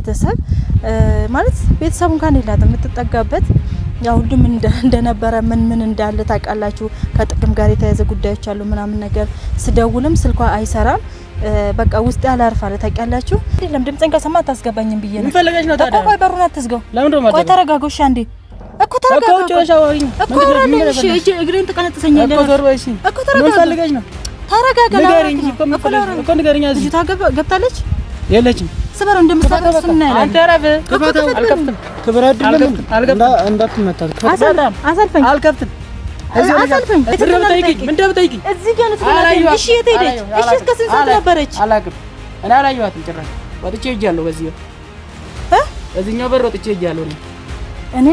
ቤተሰብ ማለት ቤተሰቡ እንኳን የላትም የምትጠጋበት። ያው ሁሉም እንደነበረ ምን ምን እንዳለ ታውቃላችሁ። ከጥቅም ጋር የተያዘ ጉዳዮች አሉ ምናምን ነገር። ስደውልም ስልኳ አይሰራም። በቃ ውስጥ ያላርፍ አለ ታውቃላችሁ። አይደለም ድምፅን ከሰማ አታስገባኝም ብዬ ነው። ምን ፈልገሽ ነው ታዲያ? ቆይ በሩን አትዝጋው። ለምን ደሞ? ቆይ ተረጋጉ። እሺ አንዴ እኮ ተረጋጋ እኮ እሺ፣ እጄ እግሬን ትቀነጥሰኛለህ እኮ። ዞር በይ። እሺ እኮ ተረጋጋ። ምን ፈልገሽ ነው? ተረጋጋ። ንገሪኝ እኮ ምን ፈልገሽ እኮ ንገሪኝ። እዚህ ልጅቷ ገብታለች? የለችም። ስበረው እንደምታውቀው እሱን እናያለን። አንተ እረፍ። አልከፍትም። ክብር አይደለም እንዳትመታ። አሳልፈኝ። አልከፍትም። አሳልፈኝ። ምንድን ነው የምጠይቂኝ? እዚህ ጋር ነው። እሺ የት ሄደች? እሺ እስከ ስንት ሰዓት ነበረች? አላውቅም። እኔ አላየኋትም ጭራሽ። ወጥቼ ሄጃለሁ። በዚህ በዚህኛው በር ወጥቼ ሄጃለሁ እኔ እኔ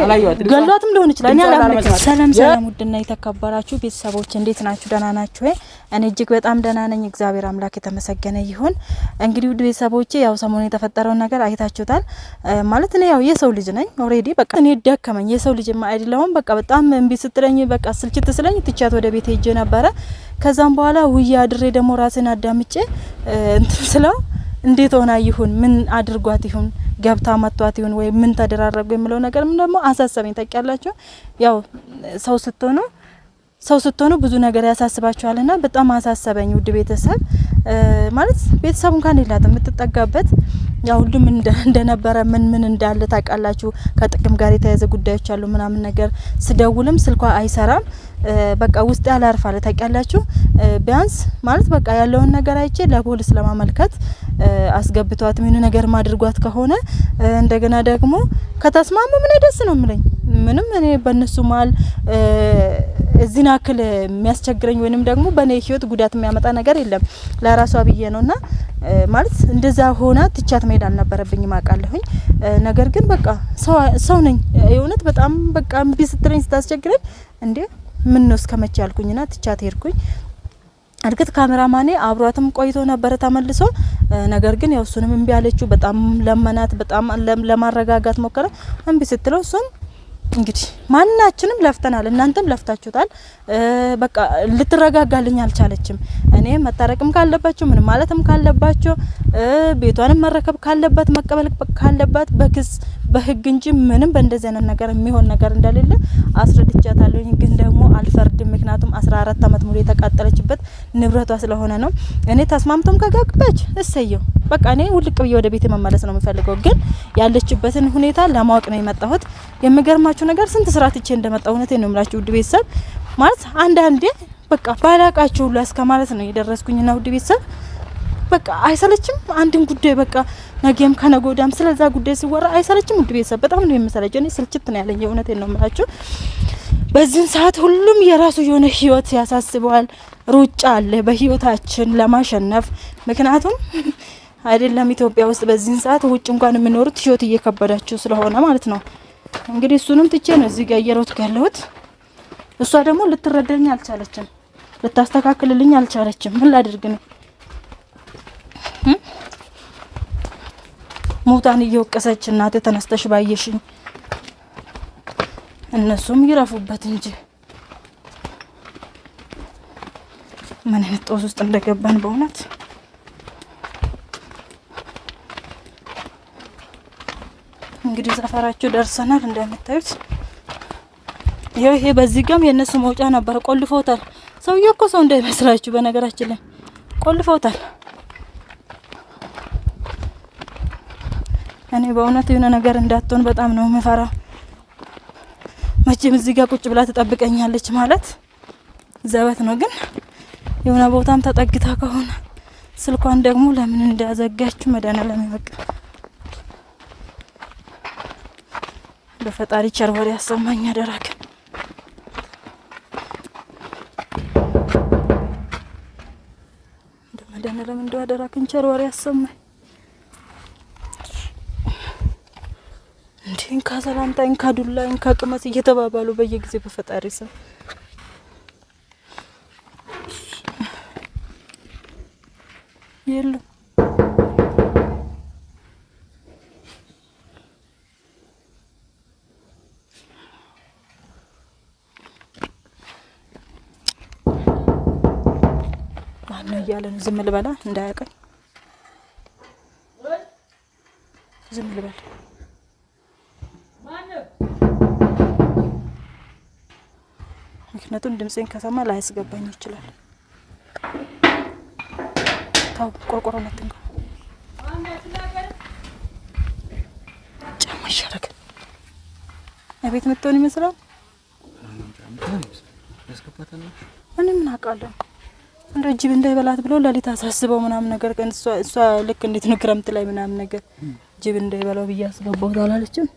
ገሏትም ሊሆን ይችላል። እኔ አላምንም። ሰላም ሰላም፣ ውድና የተከበራችሁ ቤተሰቦች እንዴት ናችሁ? ደህና ናችሁ ወይ? እኔ እጅግ በጣም ደህና ነኝ። እግዚአብሔር አምላክ የተመሰገነ ይሁን። እንግዲህ ውድ ቤተሰቦቼ ያው ሰሞኑን የተፈጠረውን ነገር አይታችሁታል። ማለት እኔ ያው የሰው ልጅ ነኝ already። በቃ እኔ ደከመኝ፣ የሰው ልጅ አይደለሁም። በቃ በጣም እምቢ ስትለኝ፣ በቃ ስልችት ስለኝ ትቻት ወደ ቤት ሄጄ ነበረ። ከዛም በኋላ ውዬ አድሬ ደግሞ ራሴን አዳምጬ እንትን ስለው እንዴት ሆና ይሁን፣ ምን አድርጓት ይሁን፣ ገብታ መቷት ይሁን ወይ ምን ተደራረጉ የሚለው ነገር ምን ደግሞ አሳሰበኝ። ታውቂያላችሁ ያው ሰው ስትሆኑ ብዙ ነገር ያሳስባችኋልና በጣም አሳሰበኝ። ውድ ቤተሰብ ማለት ቤተሰቡ እንኳን የላትም የምትጠጋበት። ያው ሁሉም እንደነበረ ምን ምን እንዳለ ታውቃላችሁ። ከጥቅም ጋር የተያዘ ጉዳዮች አሉ ምናምን ነገር። ስደውልም ስልኳ አይሰራም። በቃ ውስጥ ያላርፍ አለ ታውቃላችሁ። ቢያንስ ማለት በቃ ያለውን ነገር አይቼ ለፖሊስ ለማመልከት አስገብቷት ምን ነገር ማድርጓት ከሆነ፣ እንደገና ደግሞ ከተስማሙ ምን ደስ ነው የምለኝ። ምንም እኔ በእነሱ መሀል እዚህን ያክል የሚያስቸግረኝ ወይንም ደግሞ በእኔ ህይወት ጉዳት የሚያመጣ ነገር የለም። ለራሷ ብዬ ነውና ማለት እንደዛ ሆና ትቻት መሄድ አልነበረብኝም አውቃለሁኝ። ነገር ግን በቃ ሰው ነኝ። የእውነት በጣም በቃ እምቢ ስትለኝ ስታስቸግረኝ እንዴ ምን ነው እስከ መቼ ያልኩኝና ትቻት ሄድኩኝ። እርግጥ ካሜራማኔ አብሯትም ቆይቶ ነበረ ተመልሶ። ነገር ግን ያው እሱንም እምቢ አለችው። በጣም ለመናት፣ በጣም ለማረጋጋት ሞከረ። እምቢ ስትለው እሱም እንግዲህ ማናችንም ለፍተናል፣ እናንተም ለፍታችሁታል። በቃ ልትረጋጋልኝ አልቻለችም። እኔ መታረቅም ካለባቸው፣ ምን ማለትም ካለባቸው፣ ቤቷንም መረከብ ካለባት፣ መቀበል ካለባት በክስ በህግ እንጂ ምንም በእንደዚህ አይነት ነገር የሚሆን ነገር እንደሌለ አስረድቻታለሁኝ። ግን ደግሞ አልፈርድም፣ ምክንያቱም 14 አመት ሙሉ የተቃጠለችበት ንብረቷ ስለሆነ ነው። እኔ ተስማምቶም ከጋግባች እሰየው። በቃ እኔ ውልቅ ብዬ ወደ ቤቴ መመለስ ነው የምፈልገው። ግን ያለችበትን ሁኔታ ለማወቅ ነው የመጣሁት። የሚገርማችሁ ነገር ስንት ስራ ትቼ እንደመጣሁ እውነቴን ነው የምላችሁ ውድ ቤተሰብ። ማለት አንዳንዴ በቃ ባላቃችሁ ሁሉ እስከ ማለት ነው የደረስኩኝና ውድ ቤተሰብ በቃ አይሰለችም። አንድን ጉዳይ በቃ ነገም ከነገ ወዲያም ስለዛ ጉዳይ ሲወራ አይሰለችም። ውድ ቤተሰብ በጣም ነው የምሰለቸው። እኔ ስልችት ነው ያለኝ፣ የእውነቴን ነው የምላችሁ። በዚህን ሰዓት ሁሉም የራሱ የሆነ ህይወት ያሳስበዋል። ሩጫ አለ በህይወታችን ለማሸነፍ። ምክንያቱም አይደለም ኢትዮጵያ ውስጥ በዚህን ሰዓት ውጭ እንኳን የሚኖሩት ህይወት እየከበዳቸው ስለሆነ ማለት ነው። እንግዲህ እሱንም ትቼ ነው እዚህ ጋር እየሮጥኩ ያለሁት። እሷ ደግሞ ልትረዳኝ አልቻለችም፣ ልታስተካክልልኝ አልቻለችም። ምን ላድርግ ነው? ሙታን እየወቀሰች እናቴ ተነስተሽ ባየሽኝ፣ እነሱም ይረፉበት እንጂ ምን አይነት ጦስ ውስጥ እንደገባን በእውነት። እንግዲህ ሰፈራችሁ ደርሰናል እንደምታዩት። ይሄ ይሄ በዚህ ጋም የእነሱ መውጫ ነበር፣ ቆልፈውታል። ሰውዬው እኮ ሰው እንዳይመስላችሁ በነገራችን ላይ ቆልፈውታል። እኔ በእውነት የሆነ ነገር እንዳትሆን በጣም ነው የምፈራው። መቼም እዚህ ጋር ቁጭ ብላ ትጠብቀኛለች ማለት ዘበት ነው። ግን የሆነ ቦታም ተጠግታ ከሆነ ስልኳን ደግሞ ለምን እንዳዘጋችሁ መድኃኒዓለም ይወቅ። በፈጣሪ ቸር ወሬ ያሰማኝ አደራክ። እንደ መድኃኒዓለም እንደው አደራክን ቸር ወሬ ያሰማኝ። እንዴ እንካ ሰላምታ፣ እንካ ዱላ፣ እንካ ቅመስ እየተባባሉ በየጊዜው በፈጣሪ ስም የሉም። ማነው እያለ ነው። ዝም ልበላ እንዳያቀኝ ዝም ልበል። ምክንያቱም ድምፄን ከሰማ ላያስገባኝ ይችላል። ታው ቆርቆሮ አትንካው። ጫማ ይሻላል። እቤት የምትሆን ይመስላል። እኔ ምን አውቃለሁ? እንደ ጅብ እንዳይበላት ብሎ ለሊት አሳስበው ምናምን ነገር ቀን እሷ ልክ እንዴት ነው ክረምት ላይ ምናምን ነገር ጅብ እንዳይበላው ብዬ አስገባሁት አላለችም?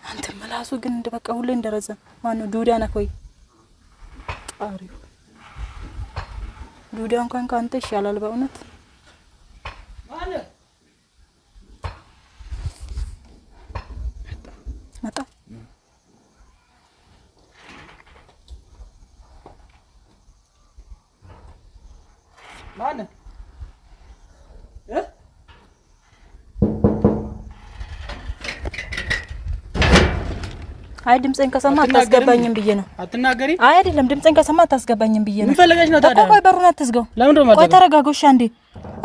አንተ መላሱ ግን እንደ በቃ ሁሌ እንደረዘም ማነው ዱዳ ነህ ወይ ጣሪው ዱዳ እንኳን ከአንተ ይሻላል በእውነት። መጣ ማነህ? አይ ድምጼን ከሰማ አታስገባኝም ብዬ ነው። አትናገሪ። አይ አይደለም፣ ድምጼን ከሰማ አታስገባኝም ብዬ ነው። ምን ፈልገሽ ነው ታዲያ? እኮ ቆይ በሩን አትዝጋው። ለምንድን ነው ቆይ የማትዘጋው? ተረጋጋው። እሺ አንዴ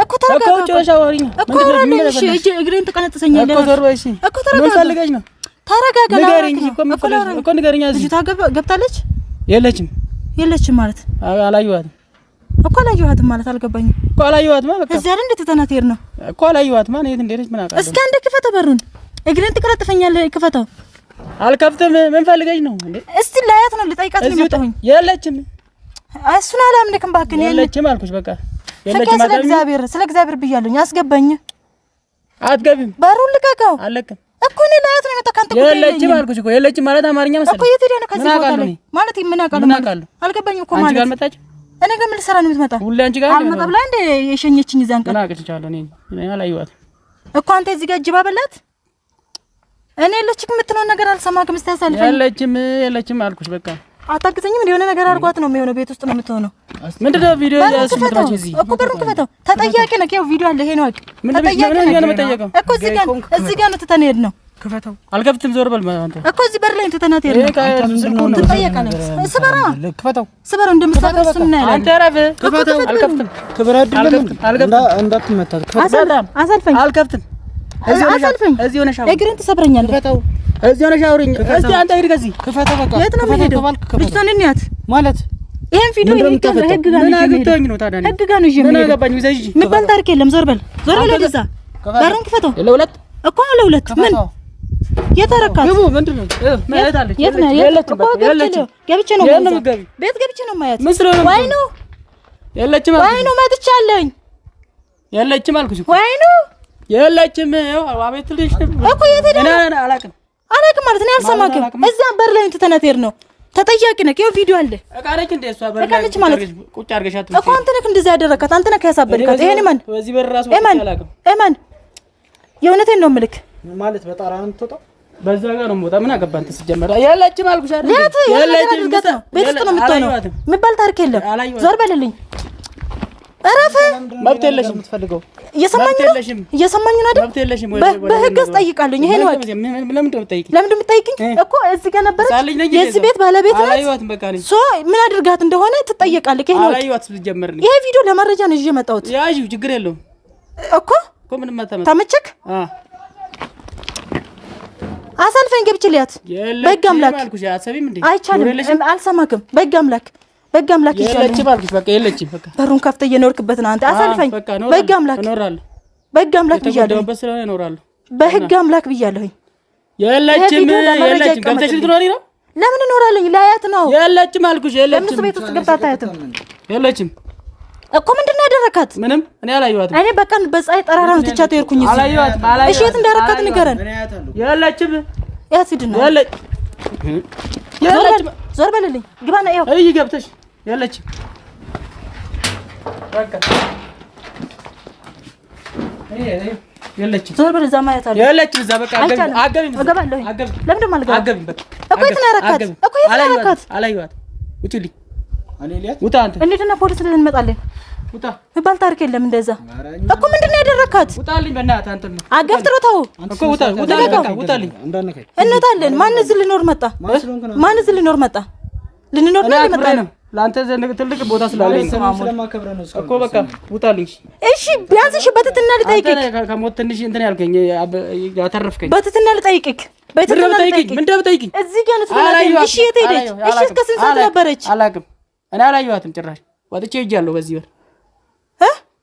እኮ ተረጋጋ። እኮ ውጭ ሆነሽ አውሪኝ። እኮ አወራለሁ። እሺ እጄ እግሬን ትቀነጥሰኛለህ እኮ ዞር በይ። እሺ እኮ ተረጋጋ። ምን ፈልገሽ ነው? ተረጋጋ። ንገሪኝ እኮ ምን ፈልገሽ ነው? እኮ ንገሪኝ። እዚህ ልጅቷ ገብታለች? የለችም። የለችም ማለት አላየኋትም እኮ አላየኋትም ማለት አልገባኝም እኮ አላየኋትማ። በቃ እዚህ አይደል እንደ ትተናት ሄድ ነው እኮ አላየኋትማ። የት እንደሄደች ምን አውቃለሁ? እስኪ አንዴ ክፈተው በሩን። እግሬን ትቀለጥፈኛለህ። ክፈተው። አልከፍትም። ምን ፈልገሽ ነው እንዴ? እስቲ ላያት ነው ልጠይቃት ነው የመጣሁኝ። የለችም። እሱን አላምንክም እባክህ። የለችም አልኩሽ። በቃ የለችም። ስለ እግዚአብሔር ስለ እግዚአብሔር ብያለሁኝ። አስገባኝ። አትገቢም። በሩን ልቀቀው። አልለቅም እኮ እኔ ላያት ነው የመጣሁ። ከአንተ ጉዳይ የለችም አልኩሽ እኮ። የለችም ማለት አማርኛ መሰለኝ እኮ። የት ሄዳ ነው ከዚህ ቦታ ላይ ማለት? ምን አውቃለሁ? ምን አውቃለሁ? አልገባኝም እኮ ማለት አንቺ ጋር አልመጣችም። እኔ ጋር ምን ልሰራ ነው የምትመጣ? ሁሌ አንቺ ጋር አልመጣ ብላ እንደ የሸኘችኝ እዛን ቀን ምን አውቅልሻለሁ? እኔ አላየኋትም እኮ። አንተ እዚህ ጋር ጅባ በላት። እኔ የለችም የምትለውን ነገር አልሰማክም። እስቲ አሳልፈኝ። የለችም የለችም አልኩሽ። በቃ አታግዘኝም? የሆነ ነገር አድርጓት ነው የሚሆነው። ቤት ውስጥ ነው የምትሆነው። ምንድን ነው ቪዲዮ ያስመጣች እዚህ እኮ በሩን ክፈተው። ተጠያቂ ነህ። ያው ቪዲዮ አለ። ይሄ ነው ተጠያቂ ነህ እኮ። እዚህ ጋር እዚህ ጋር ነው ትተን ሄድ ነው። ክፈተው። አልከፍትም። ዞር በል አንተ እኮ እዚህ በር ላይ ትተናት ሄድ ነው። ትጠየቃለህ። ስበራ ክፈተው፣ ስበራው እንደምትሰበረው እሱን እናያለን። አንተ እረፍ። ክፈተው። አልከፍትም። ክብር አይደለም እንዳትመታ። አሳልፈኝ። አልከፍትም። አሳልፈኝ። እዚህ ሆነሽ አውሪኝ። እግሬን ትሰብረኛለህ። ክፈተው። እዚህ ሆነሽ አውሪኝ። እስቲ አንተ ሂድ ከዚህ። ክፈተው። በቃ የት ነው የምሄደው? ልጅቷን እንያት ማለት ይሄን ቪዲዮ ህግ ጋር ምን አግብቶኝ ነው ታዲያ? ህግ ጋር ነው ይዤ ምን አገባኝ? ይዘሽ የሚባል ታሪክ የለም። ዞር በል ዞር በል ወደዛ። በሩን ክፈተው። ለሁለት እኮ ለሁለት ምን የተረካት ግቡ። ምንድን ነው የት ነው? እኮ ገብቼ ነው ቤት ገብቼ ነው የማያት። ወይ ነው የለችም። ወይ ነው መጥቻለሁኝ። የለችም አልኩሽ እኮ ወይ ነው የለችም። አቤት ልጅ እኮ የት ሄደ ነው? አላውቅም አላውቅም ማለት እኔ አልሰማክም። እዛ በር ላይ ትተናት ሄድ ነው። ተጠያቂ ነህ። ይኸው ቪዲዮ አለ። ዕቃ ነች እንደ እሷ በር ዕቃ ነች ማለት ቁጭ አድርገሻት እኮ አንተ ነህ እንደዛ ያደረካት፣ አንተ ነህ ያሳበድካት። ይሄን እመን በዚህ በር ራሱ እመን እመን። የእውነቴን ነው የምልክ ማለት በጣራ ነው የምትወጣው፣ በዛ ጋር ነው የምወጣው። ምን አገባህ አንተ ስትጀመር። የለችም አልኩሽ አይደል? የለችም። ቤት ውስጥ ነው የምትሆነው። የሚባል ታሪክ የለም። ዞር በልልኝ። እረፍ። መብት የለሽም። የምትፈልገው እየሰማኝ ነው፣ እየሰማኝ ነው አይደል? መብት የለሽም። በህግ አስጠይቃለሁ። ይሄን ወቅ ለምንድን ነው የምትጠይቂኝ? ለምንድን ነው የምትጠይቂኝ? እኮ እዚህ ጋር ነበረች፣ የዚህ ቤት ባለቤት ናት። so ምን አድርጋት እንደሆነ ትጠየቃለህ። ይሄን ወቅ ይሄ ቪዲዮ ለመረጃ ነው ይዤ የመጣሁት። ያዢው፣ ችግር የለውም እኮ እኮ ምንም አታመጣም። ተመቸክ? አሳልፈኝ ገብቼ ልያት። በህግ አምላክ አይቻልም። አልሰማክም። በህግ አምላክ በህግ አምላክ የለችም አልኩሽ። በቃ የለችም። በቃ በሩን ከፍተህ እየኖርክበት ነው አንተ። አሳልፈኝ። በህግ አምላክ በህግ አምላክ ብያለሁኝ። በህግ አምላክ ብያለሁኝ። የለችም የለችም። ገብተሽ ልትኖሪ ነው? ለምን እኖራለኝ? ላያት ነው። የለችም አልኩሽ። የለችም። ለምን ቤት ውስጥ ገብታ አታያትም? የለችም እኮ ምንድን ነው ያደረካት? ምንም እኔ አላየኋትም። እኔ በቀን በፀሐይ ጠራራ ነው ትቻት የሄድኩኝ። አላየኋትም። እሺ የት እንዳደረካት ንገረን። የለችም። ያት ሂድና የለችም። ዞር በልልኝ። ግባና ይኸው እይ ገብተሽ የለችም። በቃ የለችም። ዞር በል። እዛ ማየት አለ። የለችም። እዛ በቃ አትገቢም። እገባለሁ። ለምንድን ነው የማልገባው? እኮ የት ነው ያደረካት? እኮ የት ነው ያደረካት? አላየኋትም። ውጪልኝ። ውጣ አንተ። እንሂድና ፖሊስ እንመጣለን። ውጣ የሚባል ታሪክ የለም። እንደዛ እኮ ምንድን ነው ያደረካት? ውጣልኝ፣ በእናትህ አንተ ነው አገፍትሮ ተው እኮ ውጣ፣ ውጣ፣ ውጣልኝ። እንወጣለን። ማን እዚህ ሊኖር መጣ? ማን እዚህ ሊኖር መጣ? ልንኖር ነው የመጣ ነው። ለአንተ ዘንድ ትልቅ ቦታ ስላለኝ ስለማከብረህ ነው እኮ በቃ ውጣልኝ። እሺ ቢያንስ እሺ፣ በትህትና ልጠይቅህ። ከሞት ትንሽ እንትን ያልከኝ ያተረፍከኝ። በትህትና ልጠይቅህ። በትህትና ልጠይቅህ። ምንድን ነው የምጠይቅኝ? እዚህ ጋር ነው ትህትና። እሺ የት ሄደች? እሺ እስከ ስንት ሰዓት ነበረች? አላውቅም። እኔ አላየኋትም ጭራሽ። ወጥቼ ሄጃለሁ። በዚህ በር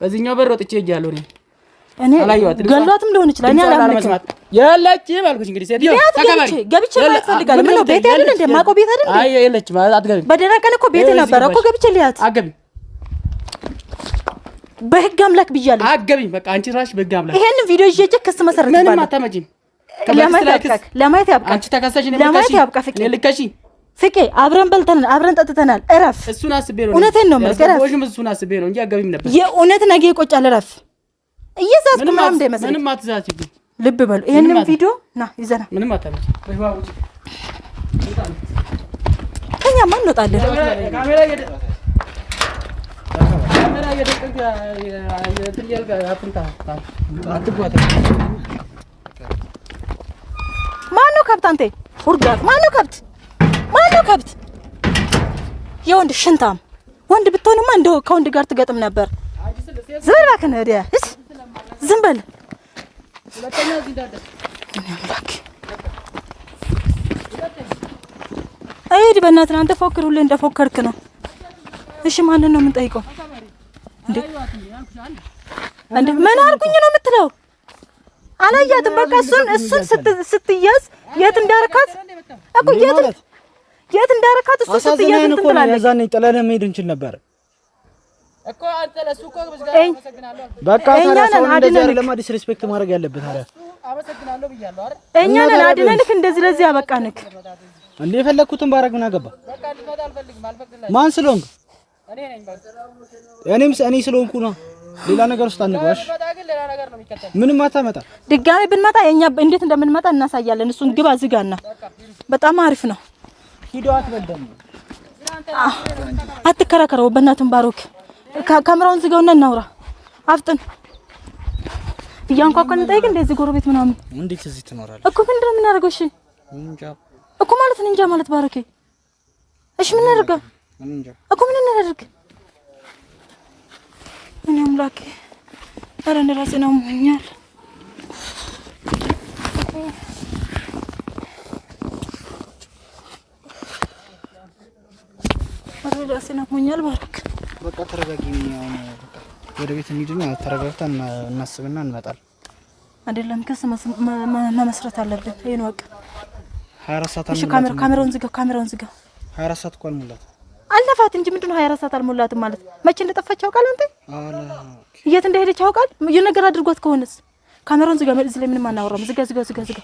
በዚህኛው በር ወጥቼ ሄጃለሁ እኔ እኔ ገሏትም ሊሆን ይችላል። እኔ አላምንክም። የለችም አልኩሽ። እንግዲህ ሴትዮ ተከባሪ ገብቼ ማየት ፈልጋለሁ። ምነው ቤት አይደል እንደ ማውቀው ቤት አይደል? አይ የለችም፣ አትገቢም። በደህና ቀን እኮ ቤት ነበረ እኮ ገብቼ ልያት። አትገቢም። በህግ አምላክ ብያለሁ። አትገቢም። በቃ አንቺ እራስሽ በህግ አምላክ። ይሄንን ቪዲዮ ይዤ ክስ መሰረት ምንም አታመጪም። ለማየት ያብቃ። አንቺ ተከሰሽ፣ እኔ ለማየት ያብቃ። ፍቄ ልከሺ ፍቄ አብረን በልተናል፣ አብረን ጠጥተናል። እረፍ። እሱን አስቤ ነው። እውነቴን ነው የምልህ። እረፍ። እሱን አስቤ ነው እንጂ አትገቢም ነበር። የእውነት ነገ ይቆጫል። እረፍ። እየዛትኩ ምናምን እንዳይመስልህ። ምንም አትዛችብኝ። ልብ በሉ። ይሄንን ቪዲዮ ና ይዘና ምንም አታመጪም። ከኛማ እንወጣለን። ማነው ከብት? አንተ ውርጋት። ማነው ከብት? ማነው ከብት? የወንድ ሽንታም ወንድ ብትሆንማ እንደው ከወንድ ጋር ትገጥም ነበር። ዝም በል እባክህ። ወዲያ ዝም በል። እሂድ በእናትህ አንተ ፎክር፣ ሁሌ እንደፎከርክ ነው። እሺ ማንን ነው የምንጠይቀው? እንዴ እንዴ ምን አልኩኝ ነው የምትለው? አላያትም። በቃ እሱን እሱን ስትያዝ የት እንዳረካት እኮ የት እንዳረካት እሱ ስትያዝ እንትን ትላለች። የዛኔ ጥለን መሄድ እንችል ነበር እኮ አንተ ለሱ እኮ በቃ ታዲያ ሰውን እንደዚህ አይደለም disrespect ማድረግ ያለብህ። ታዲያ አመሰግናለሁ ብያለሁ አይደል? እኛ ነን አድነንክ እንደዚህ ለዚህ ያበቃንክ። እንዴ የፈለግኩትን ባረግ ምን አገባ? ማን ስለሆንክ? እኔም እኔ ስለሆንኩ ነው። ሌላ ነገር ውስጥ አንግባሽ። ምንም አታመጣ። ድጋሜ ብንመጣ የኛ እንዴት እንደምንመጣ እናሳያለን። እሱን ግባ ዝጋና። በጣም አሪፍ ነው። ሂዶ አትበል ደግሞ አትከራከረው። በእናትህ ባሮክ ካሜራውን ዝጋውና እናውራ። አፍጥን። እያንኳኳን እንጠይቅ። እንደዚህ ጎረቤት ምናምን እንዴት እዚህ ትኖራለች እኮ ምንድን ነው የምናደርገው? እሺ እኮ ማለት እንጃ ማለት ባሮኬ። እሺ ምን እናደርገው እኮ ምን እናደርግ? እኔ አምላኬ፣ ኧረ እኔ ራሴን አሞኛል። ኧረ ራሴን አሞኛል። ባሮክ በቃ ተረጋጊ። ወደ ቤት እንሂድና ተረጋግተን እናስብና እንመጣለን። አይደለም ክስ መመስረት አለብን። ይሄን ወቅ 24 ሰዓት እሺ፣ ካሜራውን ዝጋው፣ ካሜራውን ዝጋው። 24 ሰዓት እኮ አልሞላትም። አለፋት እንጂ ምንድን ነው 24 ሰዓት አልሞላትም ማለት? መቼ እንደጠፋች ያውቃል? አንተ የት እንደሄደች ያውቃል? የነገር አድርጓት ከሆነስ ካሜራውን ዝጋ። እዚህ ላይ ምንም አናወራም። ዝጋ፣ ዝጋ፣ ዝጋ፣ ዝጋ።